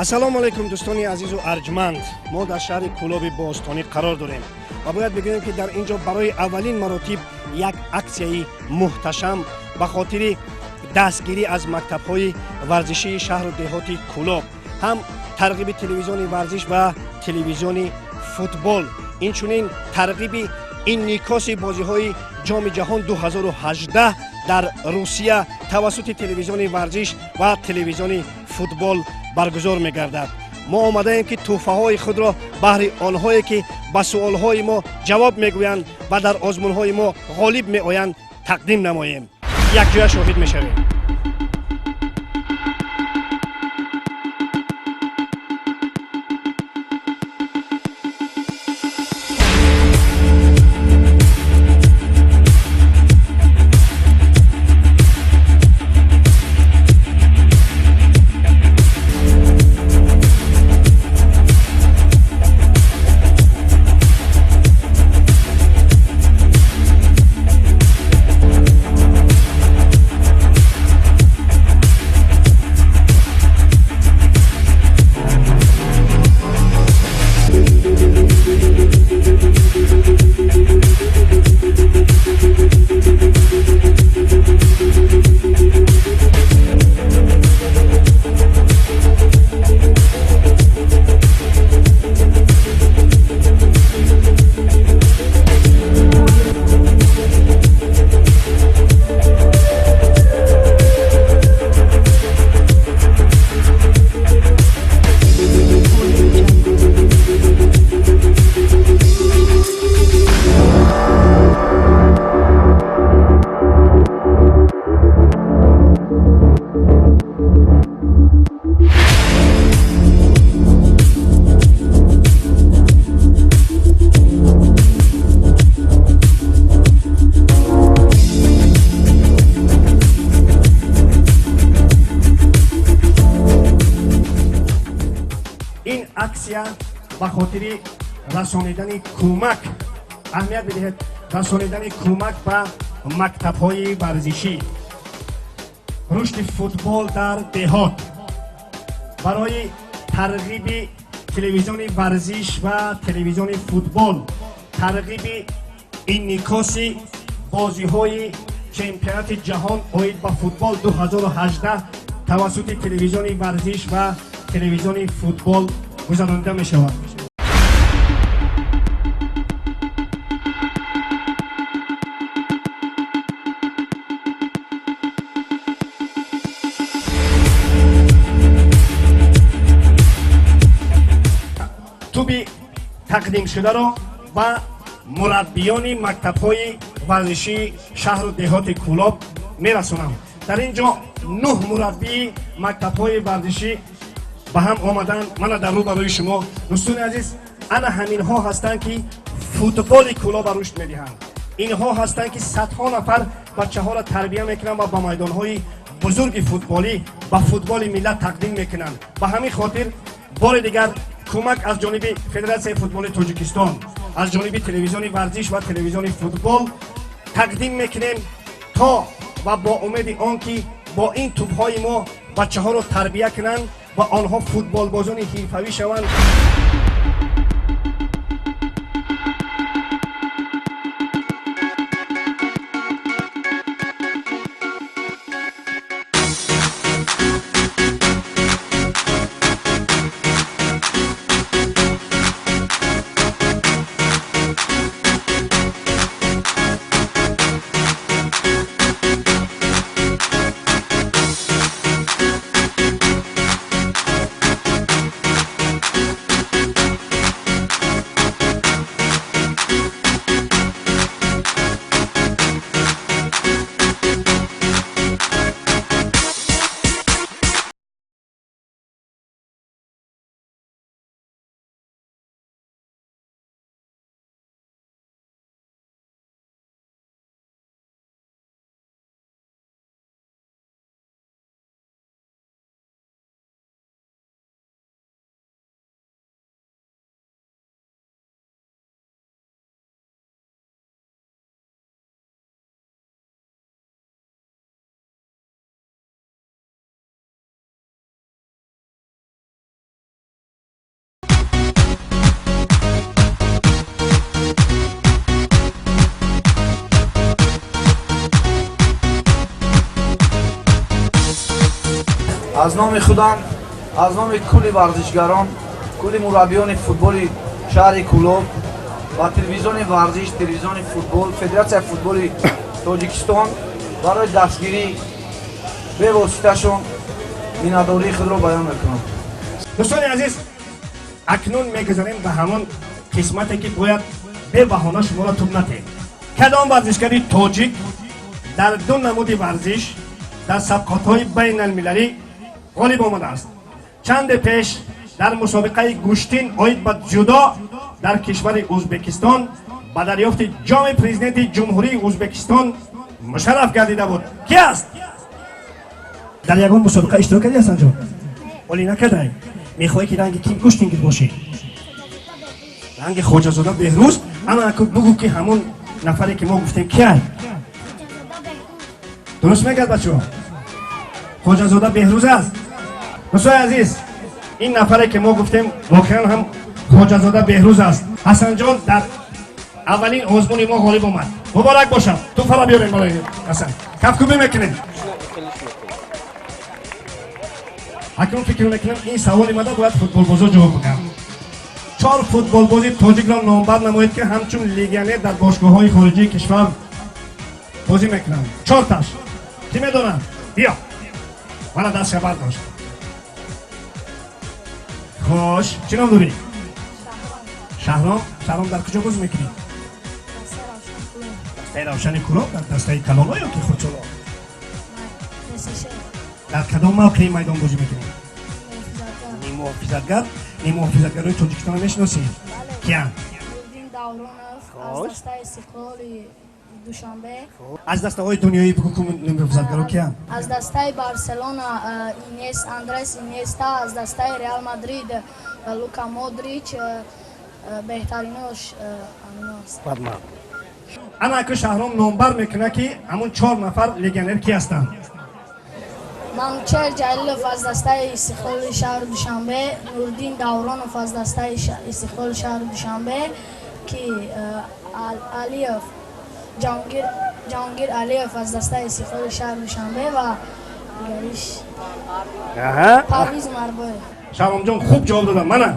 Ассалому алайкум, дӯстони азизу арҷманд. Мо дар шаҳри Кӯлоби бостонӣ қарор дорем ва бояд бигӯем, ки дар ин ҷо барои аввалин маротиб як аксияи муҳташам ба хотири дастгирӣ аз мактабҳои варзишии шаҳру деҳоти Кӯлоб, ҳам тарғиби телевизиони варзиш ва телевизиони футбол, инчунин тарғиби инъикоси бозиҳои Ҷоми ҷаҳон 2018 дар Русия тавассути телевизиони варзиш ва телевизиони футбол баргузор мегардад. Мо омадаем, ки тӯҳфаҳои худро баҳри онҳое, ки ба суолҳои мо ҷавоб мегӯянд ва дар озмунҳои мо ғолиб меоянд, тақдим намоем. Якҷоя шоҳид мешавем. Ин аксия ба хотири расонидани кӯмак, аҳамият бидиҳед, расонидани кӯмак ба мактабҳои варзишӣ, рушди футбол дар деҳот, барои тарғиби телевизиони варзиш ва телевизиони футбол, тарғиби инъикоси бозиҳои чемпионати ҷаҳон оид ба футбол 2018 тавассути телевизиони варзиш ва телевизиони футбол гузаронида мешавад. Туби тақдимшударо ба мураббиёни мактабҳои варзишии шаҳру деҳоти Кӯлоб мерасонам. Дар ин ҷо нӯҳ мураббии мактабҳои варзишӣ ба ҳам омаданд. Мана дар рӯ барои шумо, дӯстони азиз, ана ҳаминҳо ҳастанд, ки футболи Кӯлоба рушд медиҳанд. Инҳо ҳастанд, ки садҳо нафар бачаҳоро тарбия мекунанд ва ба майдонҳои бузурги футболӣ, ба футболи миллат тақдим мекунанд. Ба ҳамин хотир бори дигар кӯмак аз ҷониби Федератсияи футболи Тоҷикистон, аз ҷониби телевизиони варзиш ва телевизиони футбол тақдим мекунем то ва бо умеди он ки бо ин тӯбҳои мо бачаҳоро тарбия кунанд ва онҳо футболбозони ҳирфавӣ шаванд. Аз номи худам, аз номи кулли варзишгарон, кулли мураббиёни футболи шаҳри Кӯлоб ва телевизиони варзиш, телевизиони футбол, Федератсияи футболи Тоҷикистон барои дастгирӣ бевоситашон миннатдории худро баён мекунам. Дӯстони азиз, акнун мегузарем ба ҳамон қисмате, ки бояд бебаҳона шуморо туб натем. Кадом варзишгари тоҷик дар ду намуди варзиш дар сабқотҳои байналмилалӣ ғолиб омадааст? Чанде пеш дар мусобиқаи гӯштин оид ба ҷудо дар кишвари Ӯзбекистон ба дарёфти ҷоми президенти Ҷумҳурии Ӯзбекистон мушарраф гардида буд. Ки аст? Дар ягон мусобиқа иштирок кардӣ, Ҳасанҷон? Олӣ накардай. Мехоҳӣ, ки ранги ким гӯштингир бошӣ? Ранги Хоҷазода Беҳрӯз. Ана аку бугӯ, ки ҳамон нафаре, ки мо гуфтем, киай? Дуруст мегӯяд, бачаҳо, Хоҷазода Беҳрӯз аст. Дӯстои азиз, ин нафаре, ки мо гуфтем, воқеан ҳам Хоҷазода Беҳрӯз аст. Ҳасанҷон дар аввалин озмуни мо ғолиб омад. Муборак бошад. Туҳфара биёрем барои Ҳасан, кафкӯбӣ мекунем. Акнун фикр мекунам, ин саволи мада бояд футболбозо ҷавоб бикунам. Чор футболбози тоҷикро номбар намоед, ки ҳамчун легионер дар бошгоҳҳои хориҷии кишвар бозӣ мекунанд. Чорташ кӣ медонад? Биё, мана даст бардошт. Хош, чӣ ном дорӣ? Шаҳром. Шаҳром, дар куҷо бозӣ мекунӣ? Дастаи Равшани Кӯлоб. Дар дастаи калоно ё ки хурдсоло? Дар кадом мавқеи майдон бозӣ мекунӣ? Ниммуҳофизатгар. Ниммуҳофизатгарои Тоҷикистонро мешиносӣ? Киянд? Аз дастаи Истиқлоли Душанбе. Аз дастаҳои дунёӣ бигӯ, ку ниммуҳофизатгаро киянд? Аз дастаи Барселона Андрес Инеста, аз дастаи Реал Мадрид Лука Модрич, беҳтаринош амино аст. Ана аку Шаҳром номбар мекунад, ки ҳамон чор нафар легионер ки ҳастанд. Манучер Ҷалилов аз дастаи Истиқлоли шаҳри Душанбе, Нуриддин Давронов аз дастаи Истиқлоли шаҳри Душанбе, ки Алиев Ҷаҳонгир Алиев аз дастаи Истиқлоли шаҳри Душанбе ва дигариш Парвиз Умарбоев. Шаҳромҷон хуб ҷавоб додам. Мана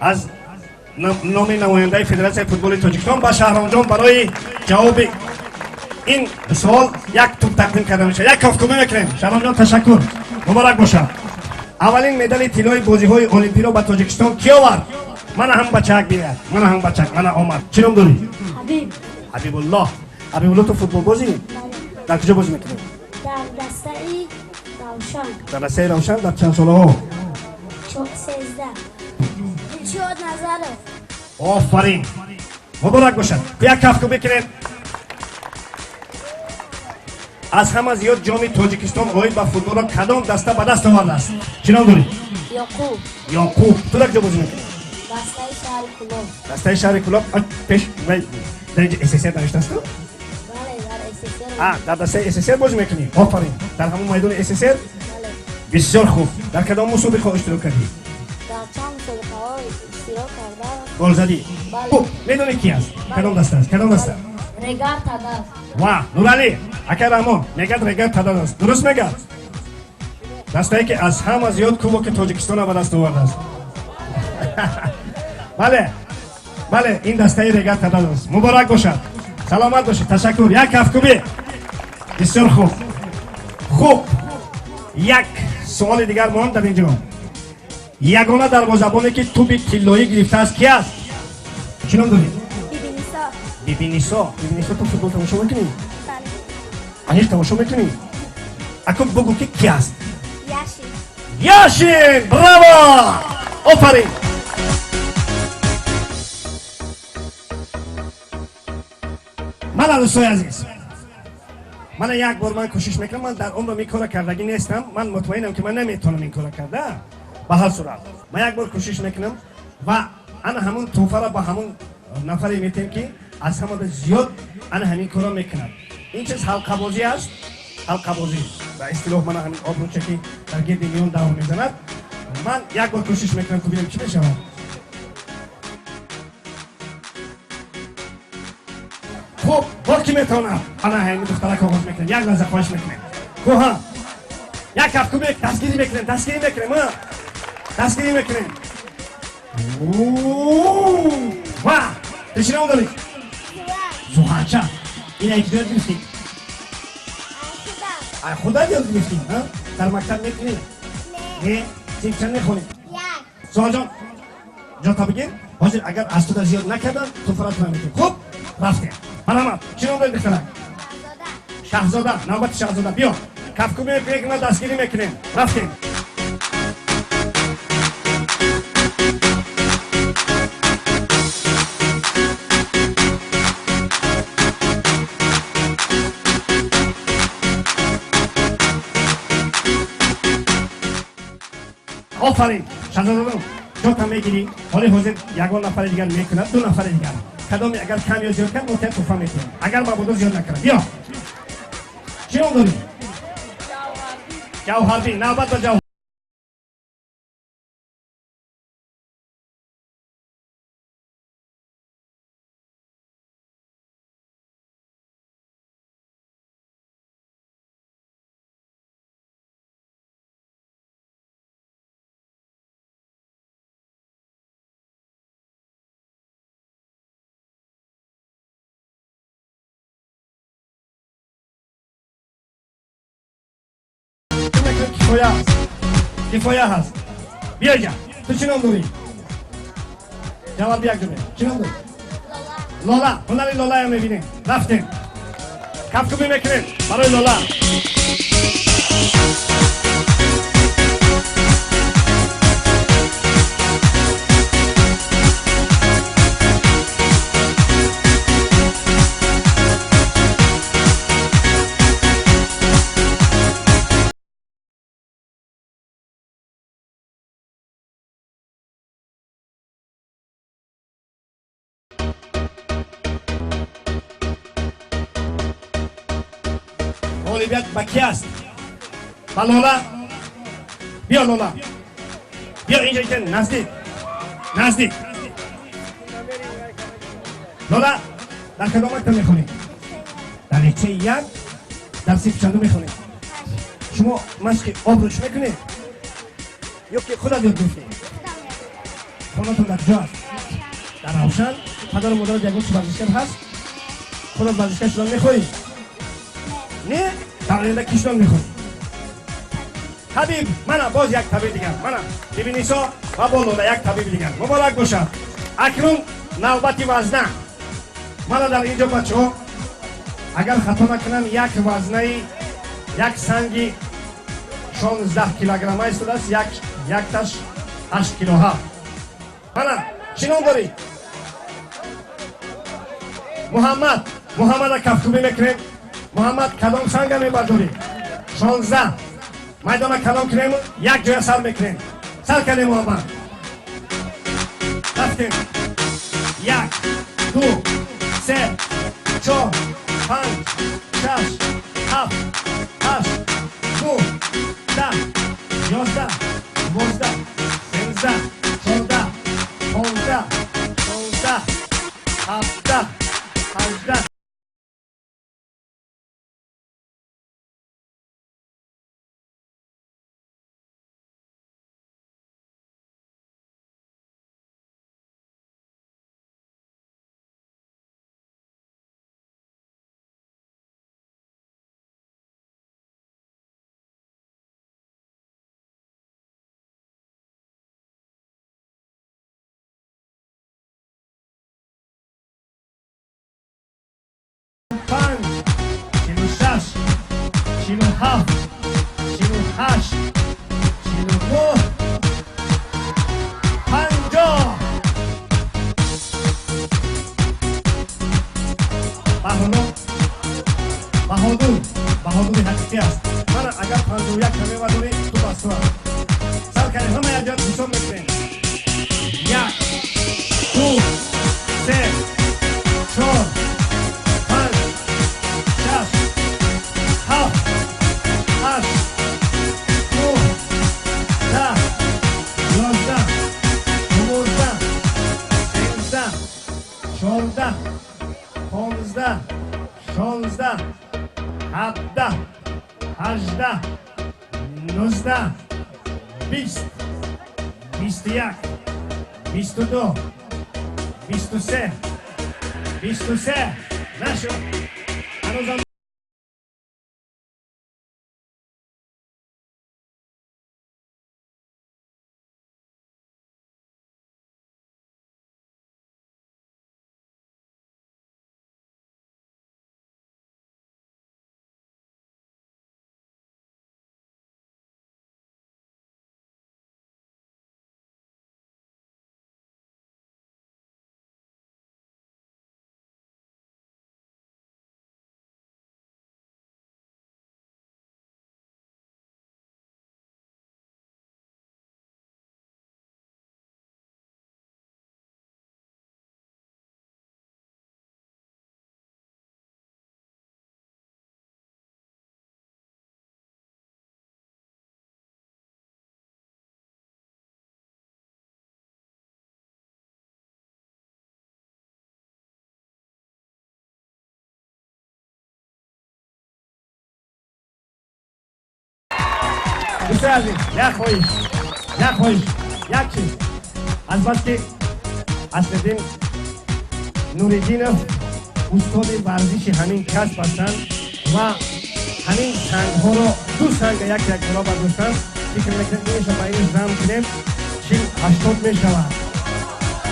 аз номи намояндаи Федератсияи футболи Тоҷикистон ба Шаҳромҷон барои ҷавоби ин суол як туп тақдим карда мешавад. Як кафкӯбӣ мекунем. Шаҳромҷон, ташаккур, муборак бошад. Аввалин медали тиллои бозиҳои олимпиро ба Тоҷикистон кӣ овард? Мана ҳам бачаак биёяд, мана ҳам бачак, мана омад. Чӣ ном дорӣ? Ҳабиб. Ҳабибуллоҳ. Ҳабибулло, ту футболбозӣ? Дар куҷо бозӣ мекунӣ? Дар дастаи Равшан. Дар дастаи Равшан. Дар чанд солаҳо? 13. Дилшод Назаров. Офарин, муборак бошад. Як кафку бикунед. Аз ҳама зиёд ҷоми Тоҷикистон оид ба футболро кадом даста ба даст овардааст? Чӣ ном дорӣ? Ёқуб. Ёқуб, ту дар куҷо бозӣ мекунӣ? Дастаи шаҳри Кӯлоб. Дастаи шаҳри Кӯлоб. Пеш дар инҷо СССР навиштасту? Бале, дар СССР. А, дар дастаи СССР бозӣ мекунӣ. Офарин. Дар ҳамон майдони СССР? Бале. Бисёр хуб. Дар кадом мусобиқаҳо иштирок кардӣ? Дар чанд мусобиқаҳо иштирок кардам. Гол задӣ? Бале. Хуб, медонӣ ки аст, кадом даста аст, кадом даста? Регар Тадаз. Ва Нуралӣ ака Раҳмон мегӯяд, Регар Тадаз аст. Дуруст мегӯяд. Дастае, ки аз ҳама зиёд кубоки Тоҷикистонро ба даст овардааст. Бале, бале, ин дастаи Регар Тадаз аст. Муборак бошад, саломат бошед, ташаккур. Як кафкӯбӣ. Бисёр хуб. Хуб, як суоли дигар монд дар инҷо. Ягона дарвозабоне, ки туби тиллоӣ гирифтааст, ки аст? Чӣ ном дорӣ? Бибинисо. Бибинисо. Бибинисо, ту футбол тамошо мекунӣ? Аниқ тамошо мекунӣ? Аку бугӯ, ки ки аст? Яшин. Яшин! Браво, офарин. Мана, дӯстои азиз, мана як бор ман кӯшиш мекунам. Ман дар умрам ин кора кардагӣ нестам. Ман мутмаинам, ки ман наметавонам ин кора карда. Ба ҳар сурат, ман як бор кӯшиш мекунам ва ана ҳамун тӯҳфаро ба ҳамун нафаре метем, ки аз ҳамада зиёд ана ҳамин корро мекунад. Ин чиз ҳалқабозӣ аст, ҳалқабозӣ ба истилоҳ. Мана ҳамин обруча, ки дар гирди миён давр мезанад. Ман як бор кӯшиш мекунам, ки бинем, чӣ мешавад. Хуб, бор ки метавонад? Ана ҳамин духтарак оғоз мекунад. Як лаҳза, хоҳиш мекунем. Кӯҳа. Як кафкӯбӣ, дастгирӣ мекунем, дастгирӣ мекунем, дастгирӣ мекунем. Ва ту чӣ ном дорӣ? Зуҳарча. Ина ки ёд гирифтӣ? Ай худат ёд гирифтӣ? Дар мактаб мекунӣ? Не. Синф чанд мехонӣ? Зуҳарҷон, ҷота бигир. Ҳозир агар аз туда зиёд накардам, туҳфаро тура мекунем. Хуб, рафтем. Марҳамат. Чӣ ном дорӣ, духтарак? Шаҳзода. Навбати Шаҳзода. Биё, кафкӯбӣ мекунем, ки дастгирӣ мекунем. Рафтем. Офарин, Шаҳзодадон, ҷота мегирӣ. Ҳоли ҳозир ягон нафари дигар мекунад, ду нафари дигар. Кадоме агар кам ё зиёд кард, мо тя туҳфа мекунем. Агар мабодо зиёд накунад. Биё, чӣ ном дорӣ? Ҷавҳарбин. Навбат ба Ҷавҳар. Кифоя аст, кифоя ҳаст. Биёя, ту чӣ ном дорӣ? Ҷавоб як ҷумла. Чӣ ном дорӣ? Лола. Ҳунари Лолаям мебинем. Рафтем, кафкӯбӣ мекунем барои Лола. Ғолибият ба ки аст? Ба Лола. Биё, Лола, биё инҷа, инҷа, наздик, наздик. Лола, дар кадом мактаб мехонӣ? Дар литсеи як. Дар синфи чандум мехонӣ? Шумо машқи обруч мекунед ё ки худат ёд гирифтӣ? Хонатон дар куҷо аст? Дар Равшан. Падару модарат ягон чи варзишгар ҳаст? Худат варзишгар шудан мехоҳӣ? Не. Дар оянда кӣ шудан мехоҳӣ? Табиб. Мана боз як табиб дигар. Мана Бибинисо ва бо Лола як табиби дигар. Муборак бошад. Акнун навбати вазна. Мана дар инҷо, бачаҳо, агар хато накунам, як вазнаи як санги 16 килограмма истодааст, якташ 8 кило 7. Мана, чӣ ном дорӣ? Муҳаммад. Муҳаммада кафкӯбӣ мекунем. Муҳаммад, кадом санга мебардорӣ? 16. Майдона калон кунем, як ҷоя сар мекунем. Сар кардем, Муҳаммад. Рафтем. Як, ду, се, чор, панҷ, шаш, ҳафт, ҳашт, нӯҳ, 10, 11, 12, 13, 14, 15, 16, 17, 18. 5, 46, 47, 48, 49, 50. Баҳрулло баҳодур, баҳодури ҳақиқӣ аст. Мана, агар 51 камевадорӣ, ту бас ту аст. Сар кардем. Ҳама якҷоя ҳисоб мекунем. Як, ду, се, чор, панҷ, шаш, ҳафт, ҳашт, нӯҳ, 10, 11, 12, 13, 14, 15, 16, 17, 18. 19, 20, 21, 22, 23, 23. Нашуд. Ҳанӯзам дӯстои азиз, як хоҳиш, як хоҳиш, як чиз. Азбаски Аслиддин Нуриддинов устоди варзиши ҳамин касб ҳастанд ва ҳамин сангҳоро, ду санга як як боло бардоштанд, фикр мекунем инша ба ин зам кунем, 40, 80 мешавад,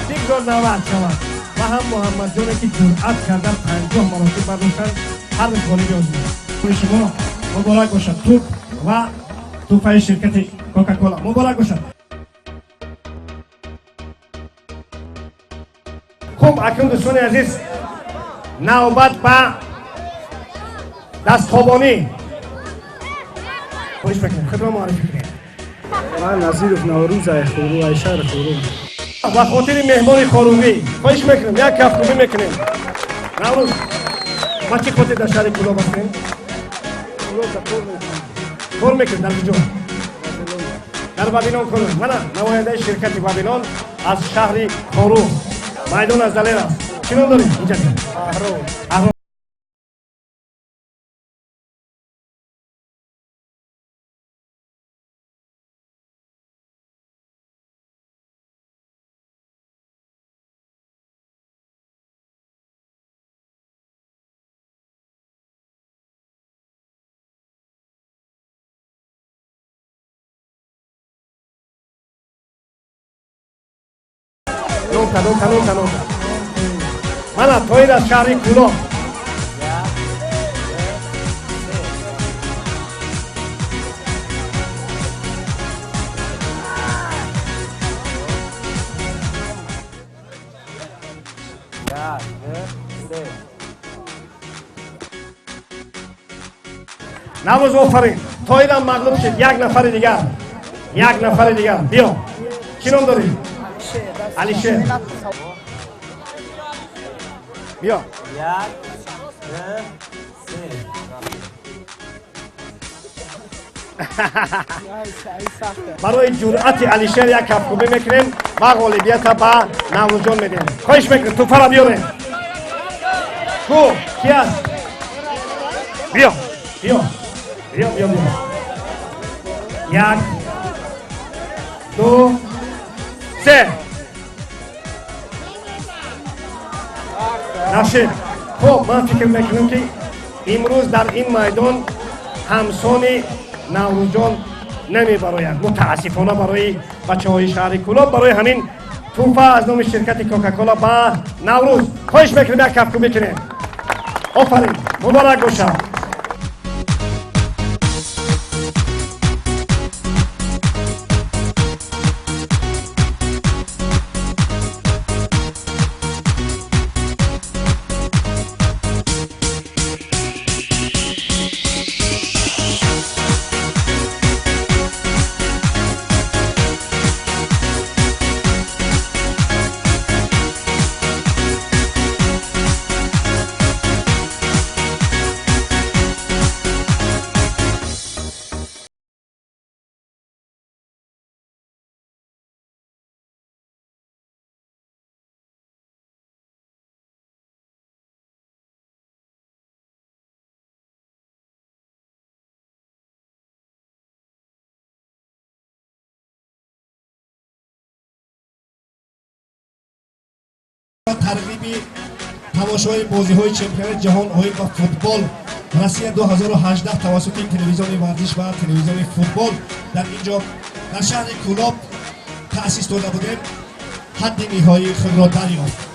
бигзор 90 шавад. Ва ҳам Муҳаммадҷоне, ки ҷуръат карда 50 маротиб бардоштанд, ҳар ду ғолиби озмун. Шумо муборак бошад, тӯб ва тӯҳфаи ширкати Кока-Кола муборак бошад. Хуб, акнун, дӯстони азиз, навбат ба дастхобонӣ. Хоҳиш мекунем, худро муаррифӣ кунед. Ман Назиров Наврӯз, Айхӯру, ай шаҳри Хӯрум. Ба хотири меҳмони хоруғӣ хоҳиш мекунем, як кафкӯбӣ мекунем. Наврӯз, ба чӣ хотир дар шаҳри Кӯлоб ҳастем? Кор мекунед? Дар куҷо? Дар Бабилон кор. Мана намояндаи ширкати Бабилон аз шаҳри Хоруғ. Майдон аз Далер аст. Чӣ ном доред? Инҷа. Аҳрор. Нонка, нонка, нонка, нонка. Мана Тоир аз шаҳри Кӯлоб. Як, ду, се. Наврӯз, офарин. Тоирам мағлуб шуд. Як нафари дигар, як нафари дигар. Биё, чӣ ном дорӣ? Алишер, биё. Як, ду, се. Барои ҷуръати Алишер як кафкӯбӣ мекунем ва ғолибията ба Наврӯзҷон медиҳем. Хоҳиш мекунем, тӯҳфара биёрем. Ку, ки аст? Биё, биё, биё, биё, биё. Як, ду, се. Нашид. Хуб, ман фикр мекунам, ки имрӯз дар ин майдон ҳамсони Наврӯзҷон намебарояд, мутаассифона, барои бачаҳои шаҳри Кӯлоб. Барои ҳамин тӯҳфа аз номи ширкати Кока-Кола ба Наврӯз. Хоҳиш мекунем, як кафкӯбӣ кунем. Офарин, муборак бошад. Тарғиби тамошои бозиҳои чемпионати ҷаҳон оид ба футбол Россия 2018 тавассути телевизиони варзиш ва телевизиони футбол дар ин ҷо дар шаҳри Кӯлоб таъсис дода будем, ҳадди ниҳоии худро дарёфт.